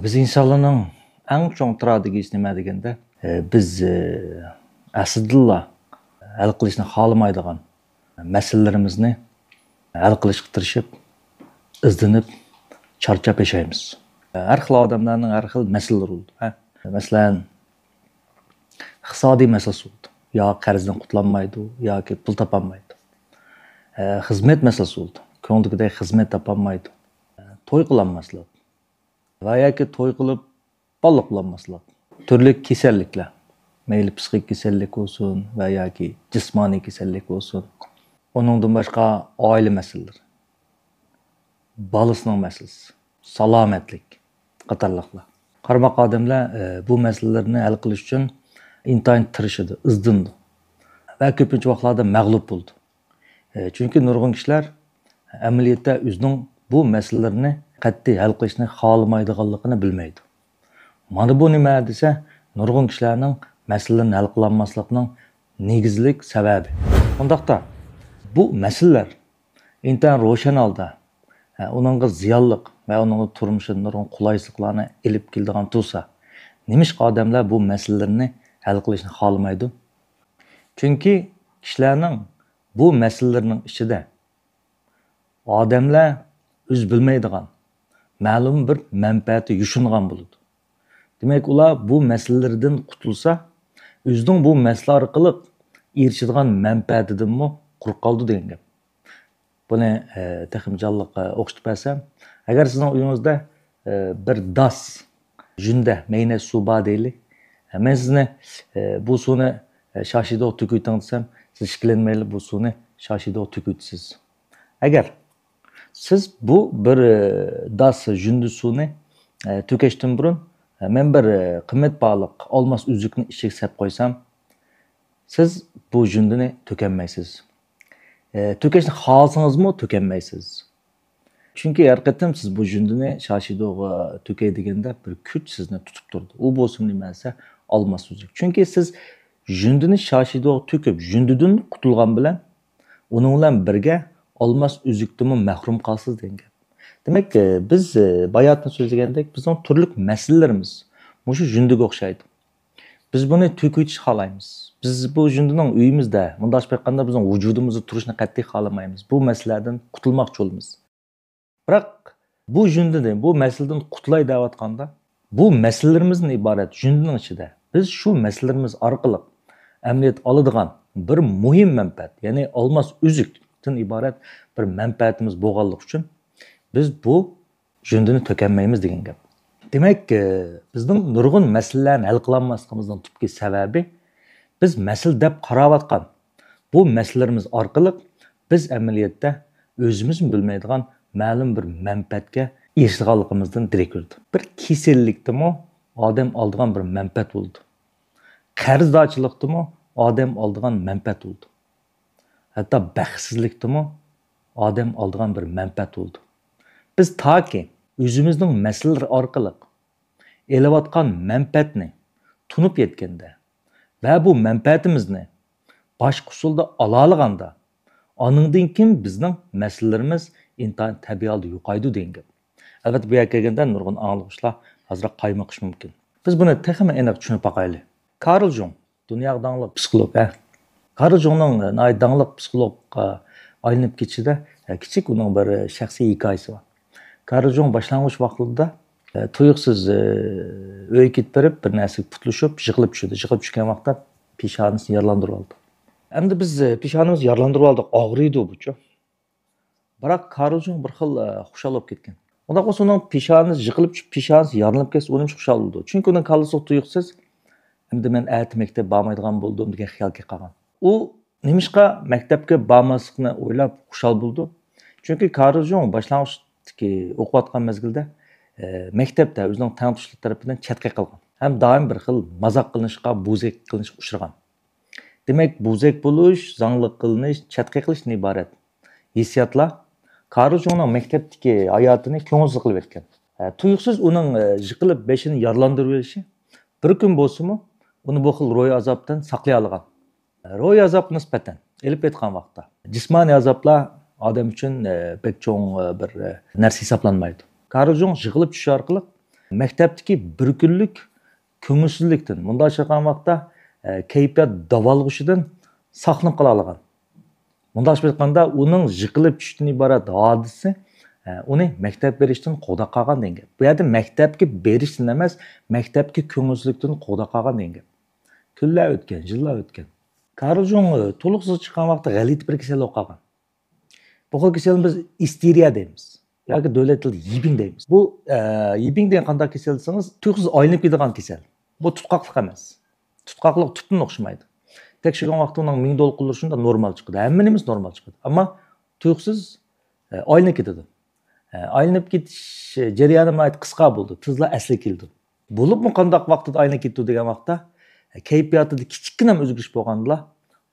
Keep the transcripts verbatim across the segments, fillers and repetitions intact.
بىز ئىنسانلارنىڭ ئەڭ چوڭ تراگېدىيىسى نېمە دېگەندە، ئە، بىز، ئە، ئەسلىدىنلا ھەل قىلىشنى خالىمايدىغان مەسىلىلىرىمىزنى ھەل قىلىشقا تىرىشىپ، ئىزدىنىپ، چارچاپ ياشايمىز. ھەر خىل ئادەملەرنىڭ ھەر خىل مەسىلىلىرى بولىدۇ. ھە؟ مەسىلەن، ئىقتىسادىي مەسىلىسى بولىدۇ. يا قەرزدىن قۇتۇلالمايدۇ، ياكى پۇل تاپالمايدۇ. ئە، خىزمەت مەسىلىسى بولىدۇ. كۆڭلىدىكىدەك خىزمەت تاپالمايدۇ. توي قىلالماسلىق ۋە ياكى توي قىلىپ بالىلىق بولالماسلىق. تۈرلۈك كېسەللىكلەر، مەيلى پسىخىك كېسەللىك بولسۇن ۋە ياكى جىسمانىي كېسەللىك بولسۇن. ئۇنىڭدىن باشقا ئائىلە مەسىلىلىرى، بالىسىنىڭ مەسىلىسى، سالامەتلىك قاتارلىقلار. قارىماق ئادەملەر، ئە، بۇ مەسىلىلەرنى ھەل قىلىش ئۈچۈن ئىنتايىن تىرىشىدۇ، ئىزدىنىدۇ ۋە كۆپىنچە ۋاقىتلاردا مەغلۇپ بولىدۇ. ئە، چۈنكى نۇرغۇن كىشىلەر ئەمەلىيەتتە ئۆزىنىڭ بۇ مەسىلىلىرىنى قەتئىي ھەل قىلىشنى خالىمايدىغانلىقىنى بىلمەيدۇ. مانا بۇ نېمە دېسە، نۇرغۇن كىشىلەرنىڭ مەسىلىلىرىنى ھەل قىلالماسلىقىنىڭ نېگىزلىك سەۋەبى. ئۇنداقتا، بۇ مەسىلىلەر ئىنتايىن روشەن ھالدا، ھە، ئۇنىڭغا زىيانلىق ۋە ئۇنىڭغا تۇرمۇشىدا نۇرغۇن قولايسىزلىقلارنى ئېلىپ كېلىدىغان تۇرسا، نېمىشقا ئادەملەر بۇ مەسىلىلىرىنى ھەل قىلىشنى خالىمايدۇ؟ چۈنكى كىشىلەرنىڭ بۇ مەسىلىلىرىنىڭ ئىچىدە ئادەملەر ئۆزى بىلمەيدىغان مەلۇم بىر مەنپەئەتى يوشۇرۇنغان بولىدۇ. دېمەك، ئۇلار بۇ مەسىلىلىرىدىن قۇتۇلسا، ئۆزىنىڭ بۇ مەسىلە ئارقىلىق ئېرىشىدىغان مەنپەئەتىدىنمۇ قۇرۇق قالىدۇ دېگەن گەپ. بۇنى، ئە، تېخىمۇ جانلىق، ئە، ئوخشىتىپ بەرسەم، ئەگەر سىزنىڭ ئۆيىڭىزدە، ئە، بىر داس، ژۈندە، مەينەت سۇ بار دەيلى. ئە، مەن سىزنى، ئە، بۇ سۇنى، ئە، شاشىدوغا تۆكۈۋېتىڭ دېسەم، سىز ئىككىلەنمەيلا بۇ سۇنى شاشىدوغا تۆكۈۋېتىسىز. ئەگەر سىز بۇ بىر، ئە، داس ژۈندە سۇنى، ئە، تۆكۈشتىن بۇرۇن، ئە، مەن بىر، ئە، قىممەت باھالىق ئالماس ئۈزۈكنى ئىچىگە سەپ قويسام، سىز بۇ ژۈندىنى تۆكەلمەيسىز. ئە، تۆكۈشنى خالىسىڭىزمۇ تۆكەلمەيسىز. چۈنكى ھەر قېتىم سىز بۇ ژۈندىنى شاشىدوغا تۆكەي دېگەندە بىر كۈچ سىزنى تۇتۇپ تۇرىدۇ. ئۇ بولسىمۇ نېمە دېسە، ئالماس ئۈزۈك. چۈنكى سىز ژۈندىنى شاشىدوغا تۆكۈپ، ژۈندىدىن قۇتۇلغان بىلەن ئۇنىڭ بىلەن بىرگە ئالماس ئۈزۈكتىنمۇ مەھرۇم قالىسىز دېگەن گەپ. دېمەك، بىز، باياتىن سۆزلىگەندەك، بىزنىڭ تۈرلۈك مەسىلىلىرىمىز مۇشۇ ژۈندىگە ئوخشايدۇ. بىز بۇنى تۆكۈۋېتىشنى خالايمىز. بىز بۇ ژۈندىنىڭ ئۆيىمىزدە، مۇنداقچە ئېيتقاندا، بىزنىڭ ۋۇجۇدىمىزدا تۇرۇشىنى قەتئىي خالىمايمىز. بۇ مەسىلىلەردىن قۇتۇلماقچى بولىمىز. بىراق بۇ ژۈندىدىن، بۇ مەسىلىدىن قۇتۇلاي دەۋاتقاندا، بۇ مەسىلىلىرىمىزدىن ئىبارەت ژۈندىنىڭ ئىچىدە بىز شۇ مەسىلىلىرىمىز ئارقىلىق ئەمەلىيەت ئالىدىغان بىر مۇھىم مەنپەئەت، يەنى ئالماس ئۈزۈكتىن ئىبارەت بىر مەنپەئەتىمىز بولغانلىقى ئۈچۈن بىز بۇ ژۈندىنى تۆكەلمەيمىز دېگەن گەپ. دېمەك، بىزنىڭ نۇرغۇن مەسىلىلەرنى ھەل قىلالماسلىقىمىزنىڭ تۈپكى سەۋەبى، بىز مەسىلە دەپ قاراۋاتقان بۇ مەسىلىلىرىمىز ئارقىلىق بىز ئەمەلىيەتتە ئۆزىمىزمۇ بىلمەيدىغان مەلۇم بىر مەنپەئەتكە ئېرىشىدىغانلىقىمىزدىن دېرەك بېرىدۇ. بىر كېسەللىكتىمۇ ئادەم ئالىدىغان بىر مەنپەئەت بولىدۇ. قەرزدارچىلىقتىمۇ ئادەم ئالىدىغان مەنپەئەت بولىدۇ. ھەتتا بەختسىزلىكتىمۇ ئادەم ئالىدىغان بىر مەنپەئەت بولىدۇ. بىز تاكى ئۆزىمىزنىڭ مەسىلىلىرى ئارقىلىق ئېلىۋاتقان مەنپەئەتنى تونۇپ يەتكەندە ۋە بۇ مەنپەئەتىمىزنى باشقا ئۇسۇلدا ئالالىغاندا، ئانىڭدىن كېيىن بىزنىڭ مەسىلىلىرىمىز ئىنتايىن تەبىئىي ھالدا يوقايدۇ دېگەن گەپ. ئەلۋەتتە، بۇ يەرگە كەلگەندە نۇرغۇن ئاڭلىغۇچىلار ئازراق قايمىقىشى مۇمكىن. بىز بۇنى تېخىمۇ ئېنىق چۈشىنىپ باقايلى. كارل جۇڭ، دۇنياغا داڭلىق پسىخولوگ، ھە. كارل جۇڭنىڭ ناھايىتى داڭلىق پسىخولوگقا ئايلىنىپ كېتىشىدە، ھە، كىچىك ئۇنىڭ بىر شەخسىي ھېكايىسى بار. كارل جۇڭ باشلانغۇچ ۋاقتىدا، ھە، تۇيۇقسىز، ھە، ئۆيگە كېتىپ بېرىپ، بىر نەرسىگە پۇتلىشىپ، يىقىلىپ چۈشىدۇ. يىقىلىپ چۈشكەن ۋاقىتتا پېشانىسىنى يارىلاندۇرۇۋالىدۇ. ئەمدى بىز، ھە، پېشانىمىزنى يارىلاندۇرۇۋالدۇق، ئاغرىيدۇ بۇچۇ. بىراق كارل جۇڭ بىر خىل، ئە، خۇشال بولۇپ كەتكەن. ئۇنداق بولسا ئۇنىڭ پېشانىسى يىقىلىپ چۈشۈپ، پېشانىسى يارىلىنىپ كەتسە، ئۇ نېمىشقا خۇشال بولىدۇ؟ چۈنكى ئۇنىڭ كاللىسىغا تۇيۇقسىز، «ئەمدى مەن ئەتە مەكتەپ بارمايدىغان بولدۇم» دېگەن خىيال كېلىپ قالغان. ئۇ نېمىشقا مەكتەپكە بارماسلىقنى ئويلاپ خۇشال بولىدۇ؟ چۈنكى كارل جۇڭ باشلانغۇچتىكى ئوقۇۋاتقان مەزگىلدە، ئە، مەكتەپتە ئۆزىنىڭ تەڭتۇشلىرى تەرىپىدىن چەتكە قېلىغان ھەم دائىم بىر خىل مازاق قىلىنىشقا، بوزەك قىلىنىشقا ئۇچرىغان. دېمەك، بوزەك بولۇش، زاڭلىق قىلىنىش، چەتكە قېلىشتىن ئىبارەت ھېسسىياتلار كارل جۇڭنىڭ مەكتەپتىكى ھاياتىنى كۆڭۈلسىز قىلىۋەتكەن. ھە، تۇيۇقسىز ئۇنىڭ، ئە، يىقىلىپ بېشىنى يارىلاندۇرۇۋېلىشى بىر كۈن بولسىمۇ ئۇنى بۇ خىل روھىي ئازابتىن ساقلىيالىغان. روھىي ئازابقا نىسبەتەن ئېلىپ ئېيتقان ۋاقىتتا، جىسمانىي ئازابلار ئادەم ئۈچۈن، ئە، بەك چوڭ، ئە، بىر، ئە، نەرسە ھېسابلانمايدۇ. كارل جۇڭ يىقىلىپ چۈشۈش ئارقىلىق مەكتەپتىكى بىر كۈنلۈك كۆڭۈلسىزلىكتىن، مۇنداق ئېيتقان ۋاقىتتا، ئە، كەيپىيات داۋالغۇشىدىن ساقلىنىپ قالالىغان. مۇنداق ئېيتقاندا، ئۇنىڭ يىقىلىپ چۈشۈشتىن ئىبارەت ھادىسە، ئە، ئۇنى مەكتەپ بېرىشتىن قوغداپ قالغان دېگەن گەپ. بۇ يەردە مەكتەپكە بېرىشتىن ئەمەس، مەكتەپكە كۆڭۈلسىزلىكتىن قوغداپ قالغان دېگەن گەپ. كۈنلەر ئۆتكەن، يىللار ئۆتكەن. كارل جۇڭ، ئە، تولۇقسىز چىققان ۋاقىتتا غەلىتە بىر كېسەل بولۇپ قالغان. بۇ خىل كېسەلنى بىز ئىستېرىيە دەيمىز. ياكى دۆلەت تىلىدا يىبىڭ دەيمىز. بۇ، ئە، يىبىڭ دېگەن قانداق كېسەل دېسىڭىز، تۇيۇقسىز ئايلىنىپ كېتىدىغان كېسەل. بۇ تۇتقاقلىق ئەمەس. تۇتقاقلىق تۈپتىن ئوخشىمايدۇ. تەكشۈرگەن ۋاقىتتا ئۇنىڭ مېڭە دولقۇنلىرى شۇنداق نورمال چىقىدۇ. ھەممە نېمىسى نورمال چىقىدۇ. ئەمما تۇيۇقسىز، ئە، ئايلىنىپ كېتىدۇ. ئە، ئايلىنىپ كېتىش جەريانى ناھايىتى قىسقا بولىدۇ. تېزلا ئەسلىگە كېلىدۇ. بولۇپمۇ قانداق ۋاقىتتا ئايلىنىپ كېتىدۇ دېگەن ۋاقىتتا، ئە، كەيپىياتىدا كىچىككىنە ئۆزگىرىش بولغاندىلا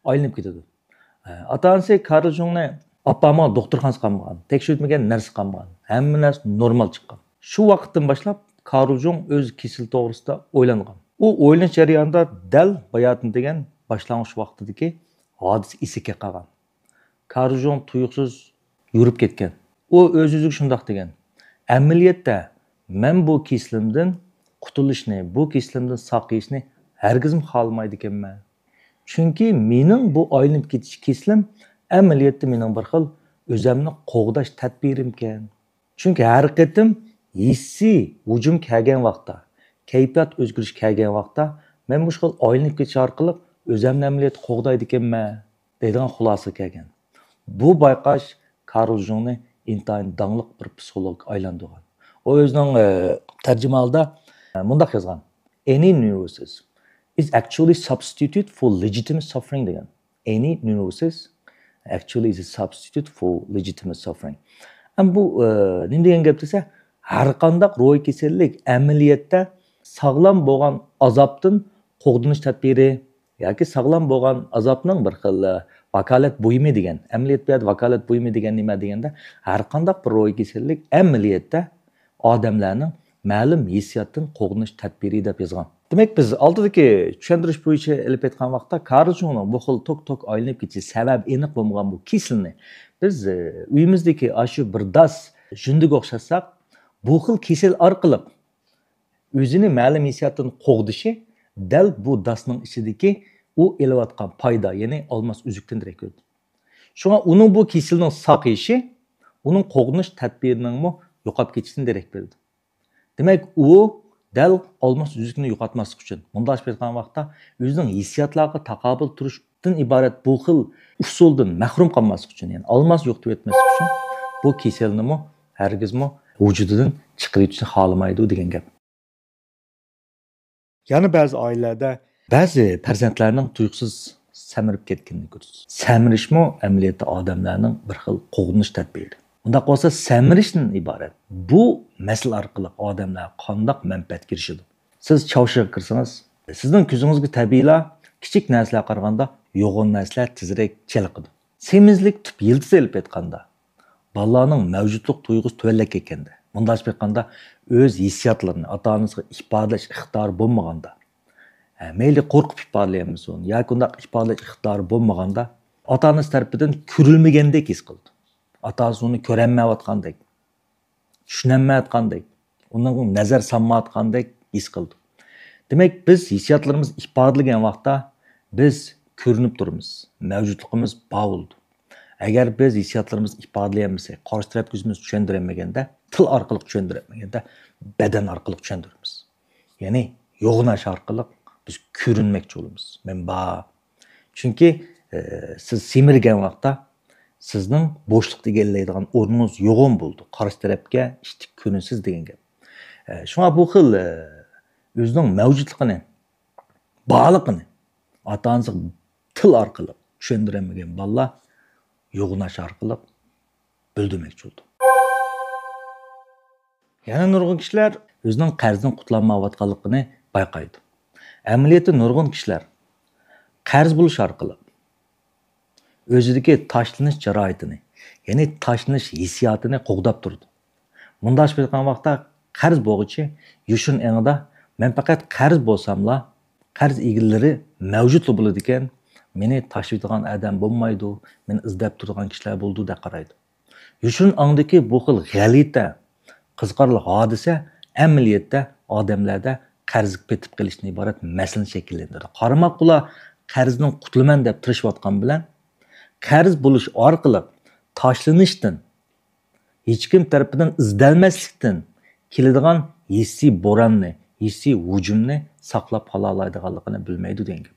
ئايلىنىپ كېتىدۇ. ئاتا-ئانىسى كارل جۇڭنى ئاپارمىغان دوختۇرخانىسى قالمىغان، تەكشۈرتمىگەن نەرسە قالمىغان، ھەممە نەرسە نورمال چىققان. شۇ ۋاقىتتىن باشلاپ كارل جۇڭ ئۆز كېسىلى توغرىسىدا ئويلانغان. ئۇ ئويلىنىش جەريانىدا دەل باياتىن دېگەن باشلانغۇچ ۋاقتىدىكى ھادىسە ئېسىگە كەپ قالغان. كارل جۇڭ تۇيۇقسىز يورۇپ كەتكەن. ئۇ ئۆز-ئۆزىگە شۇنداق دېگەن، ئەمەلىيەتتە مەن بۇ كېسىلىمدىن قۇتۇلۇشنى، بۇ كېسىلىمدىن ساقىيىشنى ھەرگىزمۇ خالىمايدىكەنمەن. چۈنكى مېنىڭ بۇ ئايلىنىپ كېتىش كېسىلىم ئەمەلىيەتتە مېنىڭ بىر خىل ئۆزەمنى قوغداش تەدبىرىمكەن. چۈنكى ھەر قېتىم ھېسسىي ھۇجۇم كەلگەن ۋاقىتتا، كەيپىيات ئۆزگىرىش كەلگەن ۋاقىتتا، مەن مۇشۇ خىل ئايلىنىپ كېتىش ئارقىلىق ئۆزەمنى ئەمەلىيەتتە قوغدايدىكەنمەن دەيدىغان خۇلاسىگە كەلگەن. بۇ بايقاش كارل جۇڭنى ئىنتايىن داڭلىق بىر پسىخولوگقا ئايلاندۇرغان. ئۇ ئۆزىنىڭ، ئە، تەرجىمىھالىدا، ئە، مۇنداق يازغان: Any neurosis is actually substitute for legitimate suffering دېگەن. Any neurosis actually is a substitute for legitimate suffering. ئەم بۇ، ئە، نېمە دېگەن گەپ دېسە، ھەر قانداق روھىي كېسەللىك ئەمەلىيەتتە ساغلام بولغان ئازابتىن قوغدىنىش تەدبىرى ياكى ساغلام بولغان ئازابنىڭ بىر خىل، ئە، ۋاكالەت بۇيۇمى دېگەن، ئەمەلىيەت بۇ يەردە ۋاكالەت بۇيۇمى دېگەن نېمە دېگەندە، ھەر قانداق بىر روھىي كېسەللىك ئەمەلىيەتتە ئادەملەرنىڭ مەلۇم ھېسسىياتتىن قوغدىنىش تەدبىرى دەپ يازغان. دېمەك، بىز ئالدىدىكى چۈشەندۈرۈش بويىچە ئېلىپ ئېيتقان ۋاقىتتا، كارل جۇڭنىڭ بۇ خىل توك-توك ئايلىنىپ كېتىشى، سەۋەبى ئېنىق بولمىغان بۇ كېسىلنى بىز، ئە، ئۆيىمىزدىكى ئاشۇ بىر داس ژۇندىگە ئوخشاتساق، بۇ خىل كېسەل ئارقىلىق ئۆزىنى مەلۇم ھېسسىياتتىن قوغدىشى دەل بۇ داسنىڭ ئىچىدىكى ئۇ ئېلىۋاتقان پايدا، يەنى ئالماس ئۈزۈكتىن دېرەك بېرىدۇ. شۇڭا ئۇنىڭ بۇ كېسىلىنىڭ ساقىيىشى ئۇنىڭ قوغدىنىش تەدبىرىنىڭمۇ يوقاپ كېتىشىدىن دېرەك بېرىدۇ. دېمەك، ئۇ دەل ئالماس ئۈزۈكنى يوقاتماسلىق ئۈچۈن، مۇنداق ئېيتقان ۋاقىتتا، ئۆزىنىڭ ھېسسىياتلارغا تاقابىل تۇرۇشتىن ئىبارەت بۇ خىل ئۇسۇلدىن مەھرۇم قالماسلىق ئۈچۈن، يەنى ئالماس يوقىتىۋەتمەسلىك ئۈچۈن بۇ كېسەلنىمۇ ھەرگىزمۇ ۋۇجۇدىدىن چىقىرىۋېتىشنى خالىمايدۇ دېگەن گەپ. يەنە بەزى ئائىلىلەردە بەزى پەرزەنتلەرنىڭ تۇيۇقسىز سەمرىپ كەتكىنىنى كۆرىسىز. سەمرىشمۇ ئەمەلىيەتتە ئادەملەرنىڭ بىر خىل قوغدىنىش تەدبىرى. ئۇنداق بولسا، سەمرىشتىن ئىبارەت بۇ مەسىلە ئارقىلىق ئادەملەر قانداق مەنپەئەتكە ئېرىشىدۇ؟ سىز چاۋشىغا كىرسىڭىز، سىزنىڭ كۆزىڭىزگە تەبىئىيلا كىچىك نەرسىلەرگە قارىغاندا يوغان نەرسىلەر تېزرەك چېلىقىدۇ. سېمىزلىك تۈپ يىلتىزى ئېلىپ ئېيتقاندا، بالىلارنىڭ مەۋجۇتلۇق تۇيغۇسى تۆۋەنلەپ كەتكەندە، مۇنداقچە ئېيتقاندا، ئۆز ھېسسىياتلىرىنى ئاتا-ئانىسىغا ئىپادىلەش ئىقتىدارى بولمىغاندا، ھە، مەيلى قورقۇپ ئىپادىلىيەلمىسۇن ياكى ئۇنداق ئىپادىلەش ئىقتىدارى بولمىغاندا، ئاتا-ئانىسى تەرىپىدىن كۆرۈلمىگەندەك ھېس قىلىدۇ. ئاتا-ئانىسى ئۇنى كۆرەلمەيۋاتقاندەك، چۈشىنەلمەيۋاتقاندەك، ئۇنىڭغا نەزەر سالمايۋاتقاندەك ھېس قىلىدۇ. دېمەك، بىز ھېسسىياتلىرىمىزنى ئىپادىلىگەن ۋاقىتتا بىز كۆرۈنۈپ تۇرىمىز، مەۋجۇتلۇقىمىز بار بولىدۇ. ئەگەر بىز ھېسسىياتلىرىمىزنى ئىپادىلىيەلمىسەك، قارشى تەرەپكە ئۆزىمىزنى چۈشەندۈرەلمىگەندە، تىل ئارقىلىق چۈشەندۈرەلمىگەندە، بەدەن ئارقىلىق چۈشەندۈرىمىز. يەنى يوغىناش ئارقىلىق بىز كۆرۈنمەكچى بولىمىز. مەن بار. چۈنكى، ئە، سىز سېمىرگەن ۋاقىتتا سىزنىڭ بوشلۇقتا ئىگىلەيدىغان ئورنىڭىز يوغان بولىدۇ. قارشى تەرەپكە ئىتتىك كۆرۈنىسىز دېگەن گەپ. ئە، شۇڭا بۇ خىل، ئە، ئۆزىنىڭ مەۋجۇتلۇقىنى، بارلىقىنى ئاتا-ئانىسىغا تىل ئارقىلىق چۈشەندۈرەلمىگەن بالىلار يوغىناش ئارقىلىق بىلدۈرمەكچى بولىدۇ. يەنە نۇرغۇن كىشىلەر ئۆزىنىڭ قەرزدىن قۇتۇلالمايۋاتقانلىقىنى بايقايدۇ. ئەمەلىيەتتە نۇرغۇن كىشىلەر قەرز بولۇش ئارقىلىق ئۆزىدىكى تاشلىنىش جارايىتىنى، يەنى تاشلىنىش ھېسسىياتىنى قوغداپ تۇرىدۇ. مۇنداق ئېيتقان ۋاقىتتا، قەرز بولغۇچى يوشۇرۇن ئېڭىدا، مەن پەقەت قەرز بولساملا، قەرز ئىگىلىرى مەۋجۇتلا بولىدىكەن، مېنى تاشلىۋېتىدىغان ئادەم بولمايدۇ، مېنى ئىزدەپ تۇرىدىغان كىشىلەر بولىدۇ دەپ قارايدۇ. يوشۇرۇن ئاڭدىكى بۇ خىل غەلىتە، قىزىقارلىق ھادىسە ئەمەلىيەتتە ئادەملەردە قەرزگە پېتىپ قېلىشتىن ئىبارەت مەسىلىنى شەكىللەندۈرىدۇ. قارىماققىلا قەرزدىن قۇتۇلىمەن دەپ تىرىشىۋاتقان بىلەن، قەرز بولۇش ئارقىلىق تاشلىنىشتىن، ھېچكىم تەرىپىدىن ئىزدەلمەسلىكتىن كېلىدىغان ھېسسىي بوراننى، ھېسسىي ھۇجۇمنى ساقلاپ قالالايدىغانلىقىنى بىلمەيدۇ دېگەن گەپ.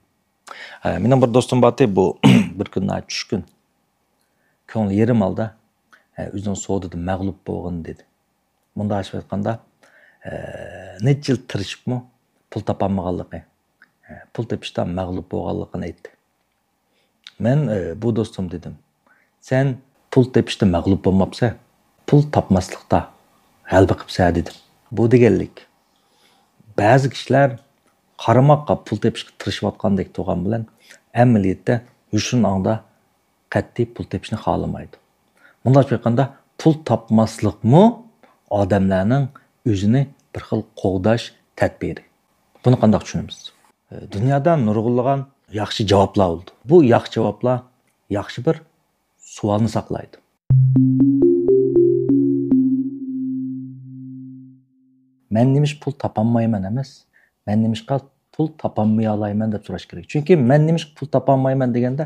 ھە، مېنىڭ بىر دوستۇم بارتى، بۇ بىر كۈن ناھايىتى چۈشكۈن، كۆڭلى يېرىم ھالدا، ھە، ئۆزىنىڭ سودىدا مەغلۇپ بولغىنى دېدى. مۇنداق ئېلىپ ئېيتقاندا، ھە، نەچچە يىل تىرىشىپمۇ پۇل تاپالمىغانلىقى، ھە، پۇل تېپىشتا مەغلۇپ بولغانلىقىنى ئېيتتى. مەن، ئە، بۇ دوستۇم دېدىم، سەن پۇل تېپىشتا مەغلۇپ بولماپسەن، پۇل تاپماسلىقتا غەلىبە قىپسەن دېدىم. بۇ دېگەنلىك، بەزى كىشىلەر قارىماققا پۇل تېپىشقا تىرىشىۋاتقاندەك تۇرغان بىلەن، ئەمەلىيەتتە يوشۇرۇن ھالدا قەتئىي پۇل تېپىشنى خالىمايدۇ. مۇنداقچە ئېيتقاندا، پۇل تاپماسلىقمۇ ئادەملەرنىڭ ئۆزىنى بىر خىل قوغداش تەدبىرى. بۇنى قانداق چۈشىنىمىز؟ دۇنيادا نۇرغۇنلىغان ياخشى جاۋابلار بولىدۇ. بۇ ياخشى جاۋابلار ياخشى بىر سوئالنى ساقلايدۇ. مەن نېمىشقا پۇل تاپالمايمەن ئەمەس، مەن نېمىشقا پۇل تاپالمىيالايمەن دەپ سوراش كېرەك. چۈنكى مەن نېمىشقا پۇل تاپالمايمەن دېگەندە،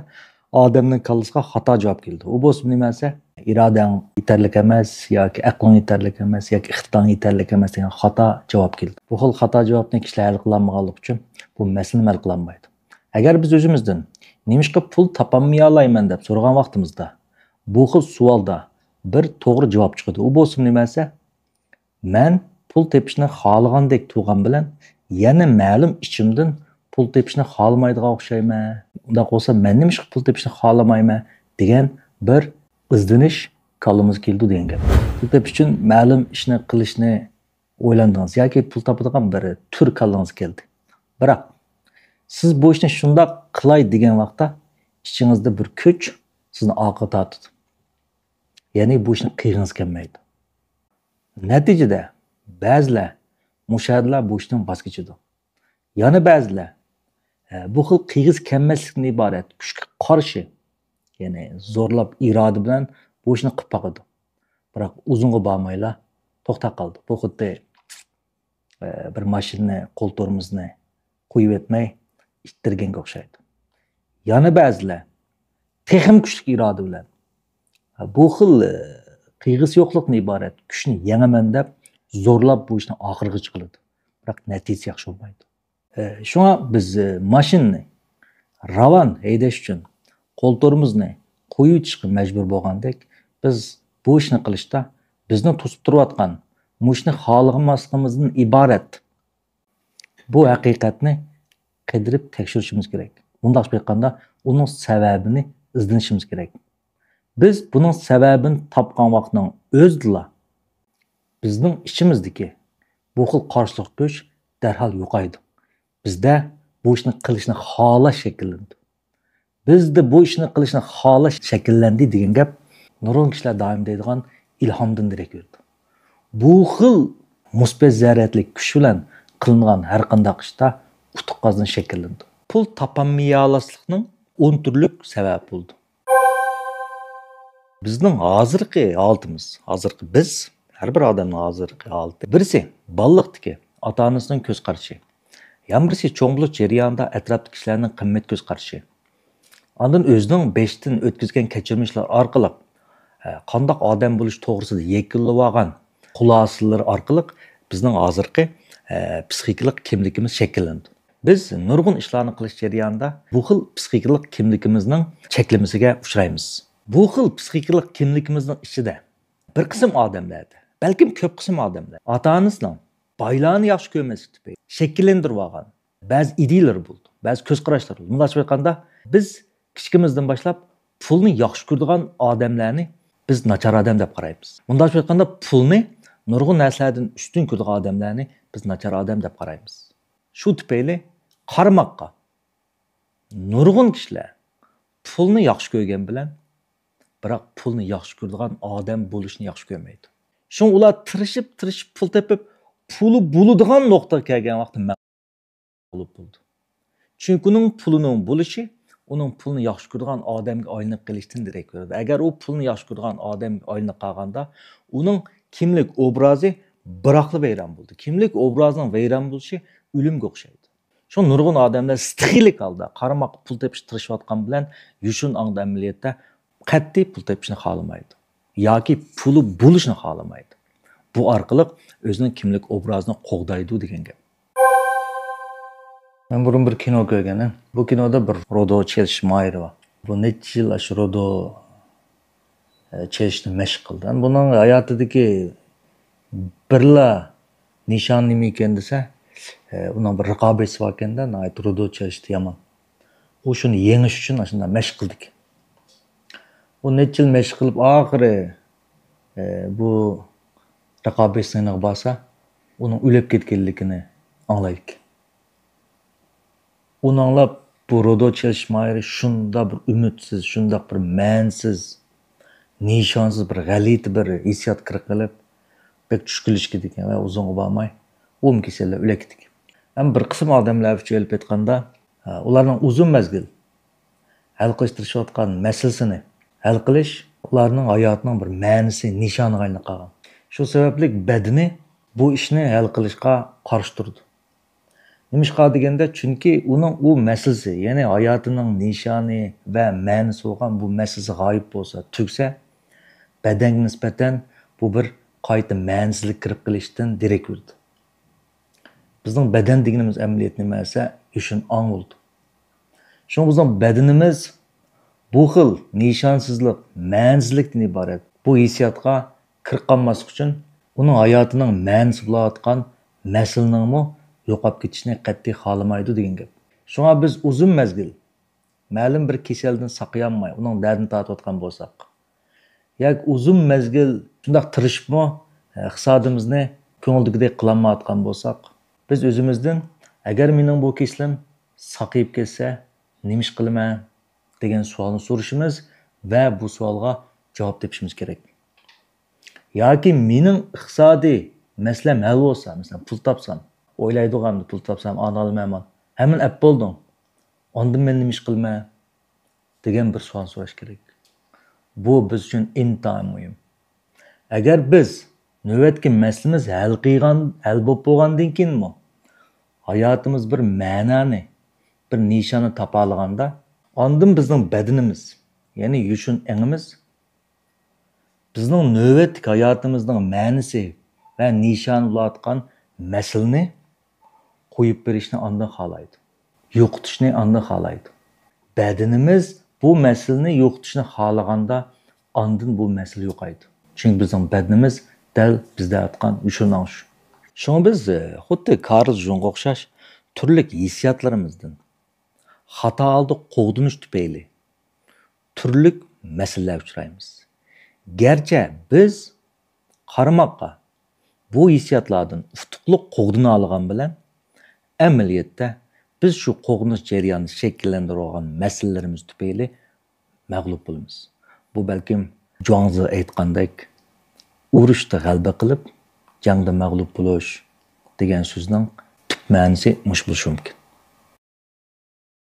ئادەمنىڭ كاللىسىغا خاتا جاۋاب كېلىدۇ. ئۇ بولسا نېمە دېسە، ئىرادەڭ يېتەرلىك ئەمەس ياكى ئەقلىڭ يېتەرلىك ئەمەس ياكى ئىقتىدارىڭ يېتەرلىك ئەمەس دېگەن خاتا جاۋاب كېلىدۇ. بۇ خىل خاتا جاۋابنى كىشىلەر ھەل قىلالمىغانلىقى ئۈچۈن بۇ مەسىلىنى ھەل قىلالمايدۇ. ئەگەر بىز ئۆزىمىزدىن نېمىشقا پۇل تاپالمىيالايمەن دەپ سورىغان ۋاقتىمىزدا، بۇ خىل سوئالدا بىر توغرا جاۋاب چىقىدۇ. ئۇ بولسا نېمە دېسە، مەن پۇل تېپىشنى خالىغاندەك تۇرغان بىلەن، يەنە مەلۇم ئىچىمدىن پۇل تېپىشنى خالىمايدىغان ئوخشايمەن. ئۇنداق بولسا، مەن نېمىشقا پۇل تېپىشنى خالىمايمەن دېگەن بىر ئىزدىنىش كاللىمىزغا كېلىدۇ دېگەن گەپ. پۇل تېپىش ئۈچۈن مەلۇم ئىشنى قىلىشنى ئويلاندىڭىز ياكى پۇل تاپىدىغان بىر تۈر كاللىڭىزغا كەلدى. بىراق، سىز بۇ ئىشنى شۇنداق قىلاي دېگەن ۋاقىتتا، ئىچىڭىزدە بىر كۈچ سىزنى ئارقىغا تارتىدۇ. يەنى بۇ ئىشنى قىلغىڭىز كەلمەيدۇ. نەتىجىدە، بەزىلەر مۇشۇ يەردىلا بۇ ئىشتىن ۋاز كېچىدۇ. يەنە بەزىلەر، ئە، بۇ خىل قىلغۇسى كەلمەسلىكتىن ئىبارەت كۈچكە قارشى، يەنى زورلاپ ئىرادە بىلەن بۇ ئىشنى قىلىپ باقىدۇ. بىراق ئۇزۇنغا بارمايلا توختاپ قالىدۇ. بۇ خۇددى، ئە، بىر ماشىنىنى، قول تورمۇزىنى قويۇۋەتمەي ئىتتىرگەنگە ئوخشايدۇ. يەنە بەزىلەر تېخىمۇ كۈچلۈك ئىرادە بىلەن، بۇ خىل، ئە، قىلغۇسى يوقلۇقتىن ئىبارەت كۈچنى يېڭىمەن دەپ زورلاپ بۇ ئىشنى ئاخىرىغىچە قىلىدۇ. بىراق نەتىجىسى ياخشى بولمايدۇ. ئە، شۇڭا بىز، ئە، ماشىنىنى راۋان ھەيدەش ئۈچۈن قول تورمۇزنى قويۇۋېتىشقا مەجبۇر بولغاندەك، بىز بۇ ئىشنى قىلىشتا بىزنى توسۇپ تۇرۇۋاتقان، مۇشۇنى خالىماسلىقىمىزدىن ئىبارەت بۇ ھەقىقەتنى قىدىرىپ تەكشۈرۈشىمىز كېرەك. مۇنداقچە ئېيتقاندا، ئۇنىڭ سەۋەبىنى ئىزدىنىشىمىز كېرەك. بىز بۇنىڭ سەۋەبىنى تاپقان ۋاقىتنىڭ ئۆزىدىلا بىزنىڭ ئىچىمىزدىكى بۇ خىل قارشىلىق كۈچ دەرھال يوقايدۇ. بىزدە بۇ ئىشنى قىلىشنى خالاش شەكىللىنىدۇ. بىزدە بۇ ئىشنى قىلىشنى خالاش شەكىللەندى دېگەن گەپ نۇرغۇن كىشىلەر دائىم دەيدىغان ئىلھامدىن دېرەك بېرىدۇ. بۇ خىل مۇسبەت زەرۇرىيەتلىك كۈچ بىلەن قىلىنغان ھەر قانداق ئىشتا ئۇتۇق قازىنىش شەكىللىنىدۇ. پۇل تاپالمىيالاسلىقنىڭ ئون تۈرلۈك سەۋەبى بولىدۇ. بىزنىڭ ھازىرقى ھالىتىمىز، ھازىرقى بىز، ھەر بىر ئادەمنىڭ ھازىرقى ھالىتى. بىرسى، بالىلىقتىكى ئاتا-ئانىسىنىڭ كۆز قارىشى. يەنە بىرسى، چوڭ بولۇش جەريانىدا ئەتراپتىكى كىشىلەرنىڭ قىممەت كۆز قارىشى. ئاندىن ئۆزىنىڭ بېشىدىن ئۆتكۈزگەن كەچۈرمىشلەر ئارقىلىق، ئە، قانداق ئادەم بولۇش توغرىسىدا يەكۈنلىۋالغان خۇلاسىلىرى ئارقىلىق بىزنىڭ ھازىرقى، ئە، پسىخىكىلىق كىملىكىمىز شەكىللىنىدۇ. بىز نۇرغۇن ئىشلارنى قىلىش جەريانىدا بۇ خىل پسىخىكىلىق كىملىكىمىزنىڭ چەكلىمىسىگە ئۇچرايمىز. بۇ خىل پسىخىكىلىق كىملىكىمىزنىڭ ئىچىدە بىر قىسىم ئادەملەردە، بەلكىم كۆپ قىسىم ئادەملەر ئاتا-ئانىسىنىڭ بايلارنى ياخشى كۆرمەسلىك تۈپەيلى شەكىللەندۈرۈۋالغان بەزى ئىدىيىلىرى بولىدۇ، بەزى كۆز قاراشلىرى بولىدۇ. مۇنداقچە ئېيتقاندا، بىز كىچىكىمىزدىن باشلاپ پۇلنى ياخشى كۆرىدىغان ئادەملەرنى بىز ناچار ئادەم دەپ قارايمىز. مۇنداقچە ئېيتقاندا، پۇلنى نۇرغۇن نەرسىلەردىن ئۈستۈن كۆرىدىغان ئادەملەرنى بىز ناچار ئادەم دەپ قارايمىز. شۇ تۈپەيلى قارىماققا نۇرغۇن كىشىلەر پۇلنى ياخشى كۆرگەن بىلەن، بىراق پۇلنى ياخشى كۆرىدىغان ئادەم بولۇشنى ياخشى كۆرمەيدۇ. شۇڭا ئۇلار تىرىشىپ، تىرىشىپ پۇل تېپىپ، پۇلى بولىدىغان نۇقتىغا كەلگەن ۋاقتىدا مەغلۇپ بولىدۇ. چۈنكى ئۇنىڭ پۇلىنىڭ بولۇشى ئۇنىڭ پۇلنى ياخشى كۆرىدىغان ئادەمگە ئايلىنىپ قېلىشتىن دېرەك بېرىدۇ. ئەگەر ئۇ پۇلنى ياخشى كۆرىدىغان ئادەمگە ئايلىنىپ قالغاندا، ئۇنىڭ كىملىك ئوبرازى بىراقلا ۋەيران بولدى. كىملىك ئوبرازنىڭ ۋەيران بولۇشى ئۆلۈمگە ئوخشايدۇ. شۇڭا نۇرغۇن ئادەملەر سېخىيلىك ھالدا قارىماققا پۇل تېپىشقا تىرىشىۋاتقان بىلەن يوشۇن ئاڭدا ئەمەلىيەتتە قەتئىي پۇل تېپىشنى خالىمايدۇ ياكى پۇلى بولۇشنى خالىمايدۇ. بۇ ئارقىلىق ئۆزىنىڭ كىملىك ئوبرازىنى قوغدايدۇ دېگەن گەپ. مەن بۇرۇن بىر كىنو كۆرگەن. بۇ كىنودا بىر رودو چېلىش ماھىرى بار. بۇ نەچچە يىل ئاشۇ رودو، ئە، چېلىشنى مەشىق قىلدى. بۇنىڭ ھاياتىدىكى بىرلا نىشان نېمە ئىكەن دېسە، ئە، ئۇنىڭ بىر رىقابەتچىسى بار ئىكەن-دە، ناھايىتى رودو چېلىشتا يامان. ئۇ شۇنى يېڭىش ئۈچۈن ئاشۇنداق مەشىق قىلدىكەن. ئۇ نەچچە يىل مەشىق قىلىپ، ئاخىرى، ئە، بۇ رىقابەتچىسىنىڭ يېنىغا بارسا، ئۇنىڭ ئۆلۈپ كەتكەنلىكىنى ئاڭلايدىكەن. ئۇنى ئاڭلاپ، بۇ رودو چېلىش ماھىرى شۇنداق بىر ئۈمىدسىز، شۇنداق بىر مەنىسىز، نىشانسىز، بىر غەلىتە بىر ھېسسىيات كىرىپ قېلىپ، بەك چۈشكۈنلىشىپ كېتىدىكەن ۋە ئۇزۇنغا بارماي ئۇمۇ كېسەللەپ ئۆلۈپ كېتىدىكەن. ئەمما بىر قىسىم ئادەملەر ئۈچۈن ئېلىپ ئېيتقاندا، ئۇلارنىڭ ئۇزۇن مەزگىل ھەل قىلىش تىرىشىۋاتقان مەسىلىسىنى ھەل قىلىش ئۇلارنىڭ ھاياتىنىڭ بىر مەنىسى، نىشانىغا ئايلىنىپ قالغان. شۇ سەۋەبلىك بەدىنى بۇ ئىشنى ھەل قىلىشقا قارشى تۇرىدۇ. نېمىشقا دېگەندە، چۈنكى ئۇنىڭ ئۇ مەسىلىسى، يەنى ھاياتىنىڭ نىشانى ۋە مەنىسى بولغان بۇ مەسىلىسى غايىب بولسا، تۈگىسە، بەدەنگە نىسبەتەن بۇ بىر قايتا مەنىسىزلىك كىرىپ قېلىشتىن دېرەك بېرىدۇ. بىزنىڭ بەدەن دېگىنىمىز ئەمەلىيەتتە نېمە دېسە، يوشۇن ئاڭ بولىدۇ. شۇڭا بىزنىڭ بەدىنىمىز بۇ خىل نىشانسىزلىق، مەنىسىزلىكتىن ئىبارەت بۇ ھېسسىياتقا كىرىپ قالماسلىق ئۈچۈن، ئۇنىڭ ھاياتىنىڭ مەنىسى بولۇۋاتقان مەسىلىنىڭمۇ يوقاپ كېتىشىنى قەتئىي خالىمايدۇ دېگەن گەپ. شۇڭا بىز ئۇزۇن مەزگىل مەلۇم بىر كېسەلدىن ساقىيالماي، ئۇنىڭ دەردىنى تارتىۋاتقان بولساق، ياكى ئۇزۇن مەزگىل شۇنداق تىرىشىپمۇ، ئە، ئىقتىسادىمىزنى كۆڭۈلدىكىدەك قىلالمايۋاتقان بولساق، بىز ئۆزىمىزدىن، «ئەگەر مېنىڭ بۇ كېسىلىم ساقىيىپ كەتسە، نېمە ئىش قىلىمەن؟» دېگەن سوئالنى سورىشىمىز ۋە بۇ سوئالغا جاۋاب تېپىشىمىز كېرەك. ياكى مېنىڭ ئىقتىسادىي مەسىلەم ھەل بولسا، مەسىلەن، پۇل تاپسام، ئويلايدىغان پۇل تاپسام، ئانى ئالىمەن، ھەممىنى ئەپ بولدۇڭ. ئاندىن مەن نېمە ئىش قىلىمەن؟ دېگەن بىر سوئال سوراش كېرەك. بۇ بىز ئۈچۈن ئىنتايىن مۇھىم. ئەگەر بىز نۆۋەتتىكى مەسىلىمىز ھەل قىلغان، ھەل بولۇپ بولغاندىن كېيىنمۇ ھاياتىمىز بىر مەنانى، بىر نىشاننى تاپالىغاندا، ئاندىن بىزنىڭ بەدىنىمىز، يەنى يوشۇن ئېڭىمىز بىزنىڭ نۆۋەتلىك ھاياتىمىزنىڭ مەنىسى ۋە نىشانى بولۇۋاتقان مەسىلىنى قويۇپ بېرىشنى ئاندىن خالايدۇ. يوقىتىشنى ئاندىن خالايدۇ. بەدىنىمىز بۇ مەسىلىنى يوقىتىشنى خالىغاندا، ئاندىن بۇ مەسىلە يوقايدۇ. چۈنكى بىزنىڭ بەدىنىمىز دەل بىزدە ياتقان يوشۇن ئاڭ شۇ. شۇڭا بىز، ئە، خۇددى كارل جۇڭغا ئوخشاش تۈرلۈك ھېسسىياتلىرىمىزدىن، خاتا ھالدا قوغدىنىش تۈپەيلى تۈرلۈك مەسىلىلەرگە ئۇچرايمىز. گەرچە بىز قارىماققا بۇ ھېسسىياتلاردىن ئۇتۇقلۇق قوغدىنالىغان بىلەن، ئەمەلىيەتتە بىز شۇ قوغدىنىش جەريانىدا شەكىللەندۈرۈۋالغان مەسىلىلىرىمىز تۈپەيلى مەغلۇپ بولىمىز. بۇ بەلكىم جۇاڭزى ئېيتقاندەك، «ئۇرۇشتا غەلىبە قىلىپ، جەڭدە مەغلۇپ بولۇش» دېگەن سۆزنىڭ تۈپ مەنىسى مۇشۇ بولۇشى مۇمكىن.